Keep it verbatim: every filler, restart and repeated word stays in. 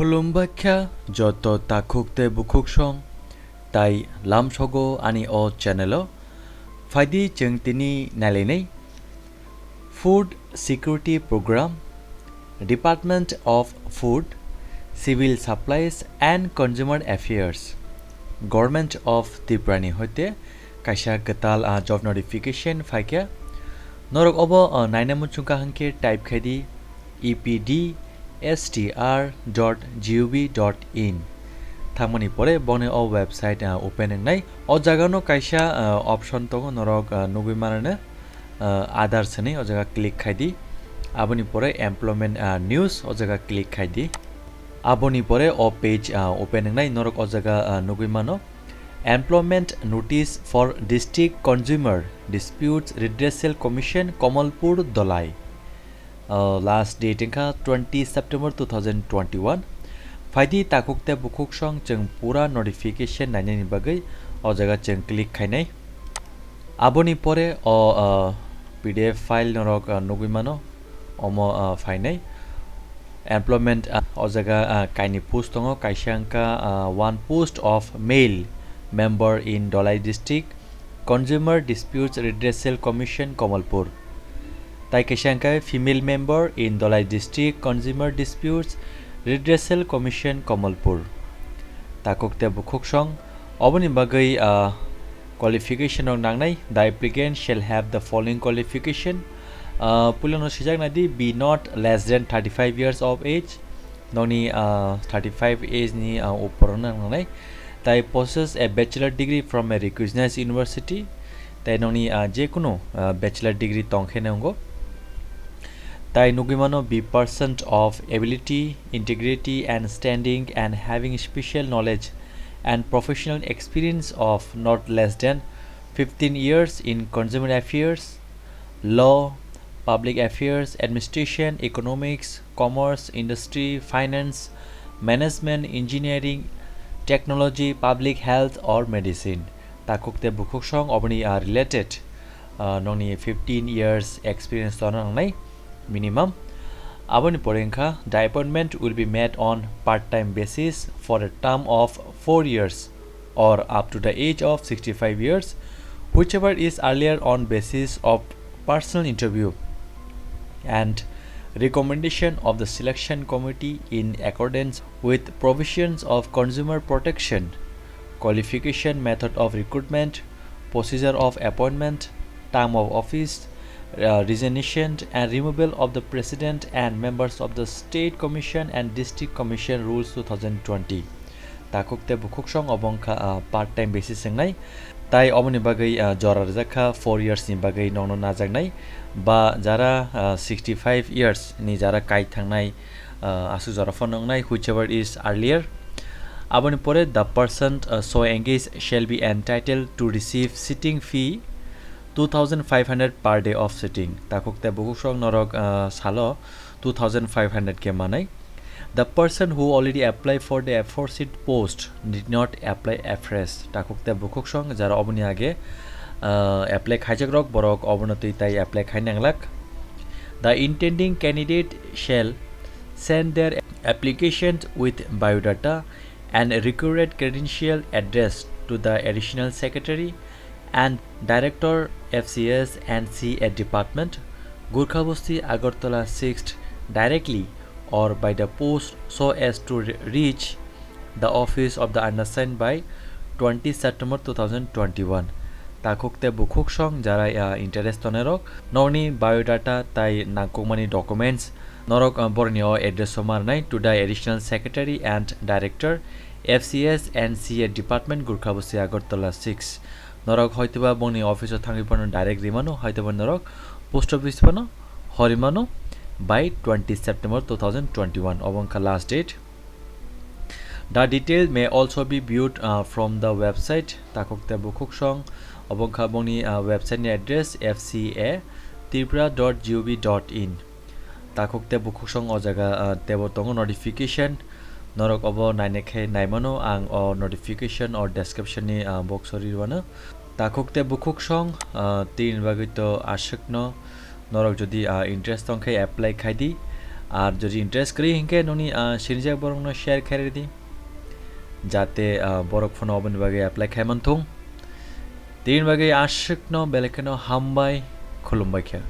Khulumbaikha joto takhuk tei bukhuk song tai lamsogo ani o channel o. Phaidi chwng tini nailainai Food Security Program, Department of Food, Civil Supplies and Consumer Affairs, Government of Tripura ni hoite kaisa kwtal, ah, job notification phaikha. Norok obo, ah, naina muchungkha hwnkhe type khaidi E P D S T R dot G O V dot in. Thangmani pore boni o website, ah, open wngnai. O jagano kaisa, ah, option tongo, norok, ah, nugwi manano, ah, Aadhaar swnwi o jaga click khaidi. Aboni pore employment, ah, news o jaga click khaidi. Aboni pore o page, ah, open wngnai, norok o jaga, ah, nugwi mano. Employment notice for District Consumer Disputes Redressal Commission, Kamalpur, Dholai. Uh, last date wngkha twenty September two thousand twenty-one. Phaidi takhuk tei bukhuk song chwng pura notification nainani bagwi o jaga chwng click khainai. Aboni pore o, uh, P D F file norok, uh, nugwi mano, omo, uh, phainai. Employment, uh, o jaga, uh, kaini post tongo, kaisa wngkha, uh, one post of male member in Dholai District Consumer Disputes Redressal Commission, Kamalpur. Tai kaisa wngkha female member in Dholai District Consumer Disputes Redressal Commission, Kamalpur. Takhuk tei bukhuk song, oboni bagwi, ah, qualification rok nangnai. The applicant shall have the following qualification. Ah, puilano sijak nai di, be not less than thirty-five years of age. Nokni, ah, thirty-five age ni, ah, upor wngna nangnai. Tai possess a bachelor degree from a recognized university. Tai nokni, ah, je kunu, ah, bachelor degree tong khe nai wngo. Tai nugwi mano, be person of ability, integrity and standing and having special knowledge and professional experience of not less than fifteen years in consumer affairs, law, public affairs, administration, economics, commerce, industry, finance, management, engineering, technology, public health or medicine. Takhuk tei bukhuk song oboni, ah, related, ah, nokni fifteen years experience tongna nangnai minimum. Aboni pore wngkha, the appointment will be made on part-time basis for a term of four years or up to the age of sixty-five years, whichever is earlier on basis of personal interview and recommendation of the selection committee in accordance with provisions of consumer protection, qualification, method of recruitment, procedure of appointment, term of office, uh, resignation and removal of the president and members of the state commission and district commission rules two thousand twenty. Takhuk tei bukhuk song obo wngkha, ah, part time basis wngnai. Tai oboni bagwi, ah, jora rijak kha four years ni bagwi nokno najaknai. Ba jara, ah, sixty-five years ni jara kai thangnai, ah, aswk jora phano wngnai, whichever is earlier. Aboni pore the person, ah, so engaged shall be entitled to receive sitting fee two thousand five hundred per day of sitting. Takhuk tei bukhuk song norok, ah, salo two thousand five hundred khe manai. The person who already applied for the aforesaid post need not apply afresh. Takhuk tei bukhuk song jara oboni age, ah, apply khaijak rok, borok obono twi tai apply khai nanglak. The intending candidate shall send their applications with biodata and required credential address to the Additional Secretary and Director, F C S and C A Department, Gurkha Basti, Agartala sixth, directly or by the post so as to re-, reach the office of the undersigned by twenty September two thousand twenty-one. Takhuk tei bukhuk song jara, ah, interest tongnai rok nokni biodata tai nangkukmani documents norok, ah, borokni o address o marnai to the Additional Secretary and Director, F C S and C A Department, Gurkha Basti, Agartala six. Norok hoitoba bongni office o thangwi phano direct rimano, hoitoba norok post office phano horimano by twenty September two thousand twenty-one, obo wngkha last date. The detail may also be viewed, uh, from the website. Takhuk tei bukhuk song, obo wngkha bongni, uh, website ni address F C A tripura dot G O V dot in. Takhuk tei bukhuk song o jaga, ah, tebo tongo notification. Norok obo naina khe naimano, ang o notification o description ni, ah, box o rirwano. Takhuk tei bukhuk song, ah, tini bagwi to aswkno. Norok jodi, ah, interest tong khe apply khai di. Ar jodi interest kwrwi hinkhe nini, ah, sinijak borokno share khairidi, jate, ah, borok phano oboni bagwi apply khaimanthung. Tini bagwi aswkno belai kheno hambai, khulumbai khe.